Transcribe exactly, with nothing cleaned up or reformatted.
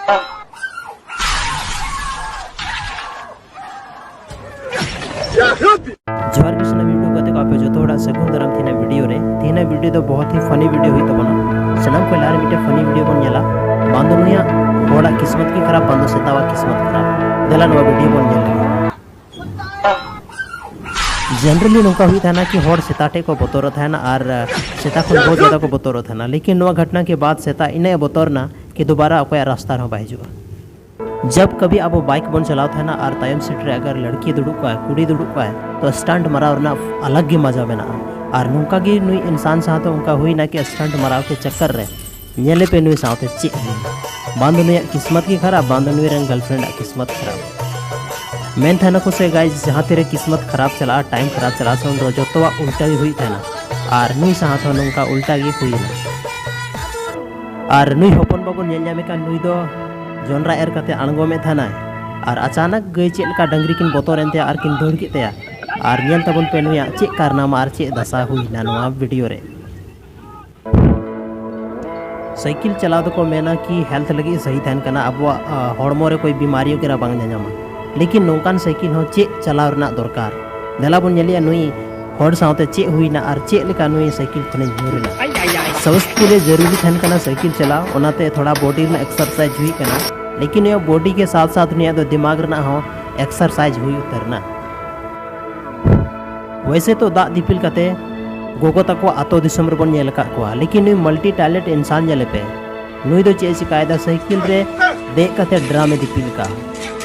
ᱡᱚᱦᱟᱨ ᱜᱮ ᱥᱟᱱᱟᱢ YouTube ᱜᱟᱛᱮ ᱠᱚ, ᱟᱯᱮ ᱡᱚᱛᱚ ᱦᱚᱲᱟᱜ ᱥᱟᱹᱜᱩᱱ ᱫᱟᱨᱟᱢ ᱛᱮᱦᱮᱧᱟᱜ ᱵᱷᱤᱰᱤᱭᱳ ᱨᱮ᱾ ᱛᱮᱦᱮᱧᱟᱜ ᱵᱷᱤᱰᱤᱭᱳ ᱫᱚ ᱵᱚᱦᱩᱛ ᱦᱤ ᱯᱷᱟᱱᱤ ᱵᱷᱤᱰᱤᱭᱳ ᱦᱩᱭᱩᱜ ᱛᱟᱵᱚᱱᱟ᱾ ᱥᱟᱱᱟᱢ ᱠᱷᱚᱱ ᱞᱟᱦᱟ ᱨᱮ ᱢᱤᱫᱴᱮᱱ ᱯᱷᱟᱱᱤ ᱵᱷᱤᱰᱤᱭᱳ ᱵᱚᱱ ᱧᱮᱞᱟ᱾ ᱵᱟᱝ ᱫᱚ ᱱᱩᱭᱟᱜ ᱦᱚᱲᱟᱜ ᱠᱤᱥᱢᱚᱛ ᱜᱮ ᱠᱷᱟᱨᱟᱯ, ᱵᱟᱝ ᱫᱚ ᱥᱮᱛᱟᱣᱟᱜ ᱠᱤᱥᱢᱚᱛ ᱠᱷᱟᱨᱟᱯ᱾ ᱫᱮᱞᱟ ᱱᱚᱣᱟ ᱵᱷᱤᱰᱤᱭᱳ ᱵᱚᱱ ᱧᱮᱞ ᱞᱮᱜᱮ᱾ ᱡᱮᱱᱟᱨᱮᱞᱤ ᱱᱚᱝᱠᱟ ᱦᱩᱭᱩᱜ ᱛᱟᱦᱮᱱᱟ ᱠᱤ ᱦᱚᱲ ᱥᱮᱛᱟ ᱴᱷᱮᱡ ᱠᱚ ᱵᱚᱛᱚᱨᱚᱜ ᱛᱟᱦᱮᱱᱟ ᱟᱨ ᱥᱮᱛᱟ ᱠᱷᱚᱱ ᱵᱚᱦᱩᱛ ᱡᱟᱫᱟ ᱠᱚ ᱵᱚᱛᱚᱨᱚᱜ ᱛᱟᱦᱮᱱᱟ, ᱞᱮᱠᱤᱱ ᱱᱚᱣᱟ ᱜᱷᱚᱴᱱᱟ ᱠᱮ ᱵᱟᱫ ᱥᱮᱛᱟ ᱤᱱᱟᱹᱜ ᱮ ᱵᱚᱛᱚᱨ ᱮᱱᱟ ᱠᱤ ᱫᱩᱵᱟᱨᱟ ᱚᱠᱚᱭᱟᱜ ᱨᱟᱥᱛᱟ ᱨᱮᱦᱚᱸ ᱵᱟᱭ ᱦᱤᱡᱩᱜᱼᱟ᱾ ᱡᱟᱵ ᱠᱟᱵᱷᱤ ᱟᱵᱚ ᱵᱟᱭᱤᱠ ᱵᱚᱱ ᱪᱟᱞᱟᱣ ᱛᱟᱦᱮᱱᱟ ᱟᱨ ᱛᱟᱭᱚᱢ ᱥᱤᱴ ᱨᱮ ᱟᱜᱟᱨ ᱞᱟᱲᱠᱤ ᱫᱩᱲᱩᱵ ᱠᱚᱜᱼᱟᱭ, ᱠᱩᱲᱤ ᱫᱩᱲᱩᱵ ᱠᱚᱜᱼᱟᱭ, ᱛᱚ ᱥᱴᱟᱱᱴ ᱢᱟᱨᱟᱣ ᱨᱮᱱᱟᱜ ᱟᱞᱟᱜᱽ ᱜᱮ ᱢᱟᱡᱟ ᱢᱮᱱᱟᱜᱼᱟ᱾ ᱟᱨ ᱱᱚᱝᱠᱟ ᱜᱮ ᱱᱩᱭ ᱤᱱᱥᱟᱱ ᱥᱟᱶᱛᱮ ᱚᱱᱠᱟ ᱦᱩᱭᱱᱟ ᱠᱤ ᱥᱴᱟᱱᱴ ᱢᱟᱨᱟᱣ ᱠᱮ ᱪᱟᱠᱠᱟᱨ ᱨᱮ ᱧᱮᱞᱮ ᱯᱮ ᱱᱩᱭ ᱥᱟᱶᱛᱮ ᱪᱮᱫ ᱦᱩᱭᱱᱟ᱾ ᱵᱟᱝ ᱫᱚ ᱱᱩᱭᱟᱜ ᱠᱤᱥᱢᱚᱛ ᱜᱮ ᱠᱷᱟᱨᱟᱯ, ᱵᱟᱝ ᱫᱚ ᱱᱩᱭ ᱨᱮᱱ ᱜᱟᱨᱞᱯᱷᱨᱮᱱᱰ ᱟᱜ ᱠᱤᱥᱢᱚᱛ ᱠᱷᱟᱨᱟᱯ᱾ ᱢᱮᱱ ᱛᱟᱦᱮᱱᱟᱠᱚ ᱥᱮ ᱜᱟᱭᱡ, ᱡᱟᱦᱟᱸ ᱛᱤᱨᱮ ᱠᱤᱥᱢᱚᱛ ᱠᱷᱟᱨᱟᱯ ᱪᱟᱞᱟᱜᱼᱟ, ᱴᱟᱭᱤᱢ ᱠᱷᱟᱨᱟᱯ ᱪᱟᱞᱟᱜᱼᱟ, ᱥᱮ ᱩᱱ ᱫᱚ ᱡᱚᱛᱚᱣᱟᱜ ᱩᱞᱴᱟ ᱜᱮ ᱦᱩᱭᱩᱜ ᱛᱟᱦᱮᱱᱟ᱾ ᱟᱨ ᱱᱩᱭ ᱥᱟᱶ ᱦᱚᱸ ᱱᱚᱝᱠᱟ ᱩᱞᱴᱟ ᱜᱮ ᱦᱩᱭᱱᱟ᱾ ᱟᱨ ᱱᱩᱭ ᱦᱚᱯᱚᱱ ᱵᱟᱵᱚᱱ ᱧᱮᱞ ᱧᱟᱢᱮ ᱠᱟᱱ, ᱱᱩᱭ ᱫᱚ ᱡᱚᱱᱰᱨᱟ ᱮᱨ ᱠᱟᱛᱮ ᱟᱬᱜᱚᱢᱮᱫ ᱛᱟᱦᱮᱱᱟᱭ᱾ ᱟᱨ ᱟᱪᱟᱱᱟᱠ ᱜᱟᱹᱭ ᱪᱮᱫ ᱞᱮᱠᱟ ᱰᱟᱝᱨᱤ ᱠᱤᱱ ᱵᱚᱛᱚᱨ ᱮᱱ ᱛᱟᱭᱟ ᱟᱨ ᱠᱤᱱ ᱫᱟᱹᱲ ᱠᱮᱫ ᱛᱟᱭᱟ᱾ ᱟᱨ ᱧᱮᱞ ᱛᱟᱵᱚᱱ ᱯᱮ ᱱᱩᱭᱟᱜ ᱪᱮᱫ ᱠᱟᱨᱱᱟᱢᱟ ᱟᱨ ᱪᱮᱫ ᱫᱟᱥᱟ ᱦᱩᱭᱱᱟ ᱱᱚᱣᱟ ᱵᱷᱤᱰᱤᱭᱳ ᱨᱮ᱾ ᱥᱟᱭᱠᱮᱞ ᱪᱟᱞᱟᱣ ᱫᱚᱠᱚ ᱢᱮᱱᱟ ᱠᱤ ᱦᱮᱞᱛᱷ ᱞᱟᱹᱜᱤᱫ ᱥᱟᱹᱦᱤ ᱛᱟᱦᱮᱱ ᱠᱟᱱᱟ, ᱟᱵᱚᱣᱟᱜ, ᱟ, ᱦᱚᱲᱢᱚ ᱨᱮ ᱠᱳᱭ ᱵᱤᱢᱟᱨᱤ ᱣᱟᱜᱮᱨᱟ ᱵᱟᱝ ᱧᱟᱧᱟᱢᱟ᱾ ᱞᱮᱠᱤᱱ ᱱᱚᱝᱠᱟᱱ ᱥᱟᱭᱠᱮᱞ ᱦᱚᱸ ᱪᱮᱫ ᱪᱟᱞᱟᱣ ᱨᱮᱱᱟᱜ ᱫᱚᱨᱠᱟᱨ? ᱫᱮᱞᱟ ᱵᱚᱱ ᱧᱮᱞᱮᱜᱼᱟ ᱱᱩᱭ ᱦᱚᱲ ᱥᱟᱶᱛᱮ ᱪᱮᱫ ᱦᱩᱭᱱᱟ ᱟᱨ ᱪᱮᱫ ᱞᱮᱠᱟ ᱱᱩᱭ ᱥᱟᱭᱠᱮᱞ ᱠᱷᱚᱱᱮ ᱧᱩᱨ ᱮᱱᱟ᱾ ᱥᱟᱥᱛᱷ ᱠᱮ ᱞᱤᱭᱮ ᱡᱟᱹᱨᱩᱨᱤ ᱛᱟᱦᱮᱱ ᱠᱟᱱᱟ ᱥᱟᱭᱠᱮᱞ ᱪᱟᱞᱟᱣ, ᱚᱱᱟᱛᱮ ᱛᱷᱚᱲᱟ ᱵᱚᱰᱤ ᱨᱮᱱᱟᱜ ᱮᱠᱥᱟᱨᱥᱟᱭᱤᱡᱽ ᱦᱩᱭᱩᱜ ᱠᱟᱱᱟ, ᱞᱮᱠᱤᱱ ᱱᱩᱭᱟᱜ ᱵᱚᱰᱤ ᱠᱮ ᱥᱟᱛᱷ ᱥᱟᱛᱷ ᱱᱩᱭᱟᱜ ᱫᱚ ᱫᱤᱢᱟᱜᱽ ᱨᱮᱱᱟᱜ ᱦᱚᱸ ᱮᱠᱥᱟᱨᱥᱟᱭᱤᱡᱽ ᱦᱩᱭ ᱩᱛᱟᱹᱨ ᱮᱱᱟ᱾ ᱣᱮᱥᱮ ᱛᱚ ᱫᱟᱜ ᱫᱤᱯᱤᱞ ᱠᱟᱛᱮ ᱜᱚᱜᱚ ᱛᱟᱠᱚ ᱟᱛᱳ ᱫᱤᱥᱚᱢ ᱨᱮᱵᱚᱱ ᱧᱮᱞ ᱟᱠᱟᱫ ᱠᱚᱣᱟ, ᱞᱮᱠᱤᱱ ᱱᱩᱭ ᱢᱟᱞᱴᱤ ᱴᱮᱞᱮᱱᱴ ᱤᱱᱥᱟᱱ ᱧᱮᱞᱮ ᱯᱮ, ᱱᱩᱭ ᱫᱚ ᱪᱮᱫ ᱮ ᱪᱤᱠᱟᱭᱮᱫᱟ? ᱥᱟᱭᱠᱮᱞ ᱨᱮ ᱫᱮᱡ ᱠᱟᱛᱮ ᱰᱨᱟᱢ ᱮ ᱫᱤᱯᱤᱞ ᱟᱠᱟᱫᱼᱟ᱾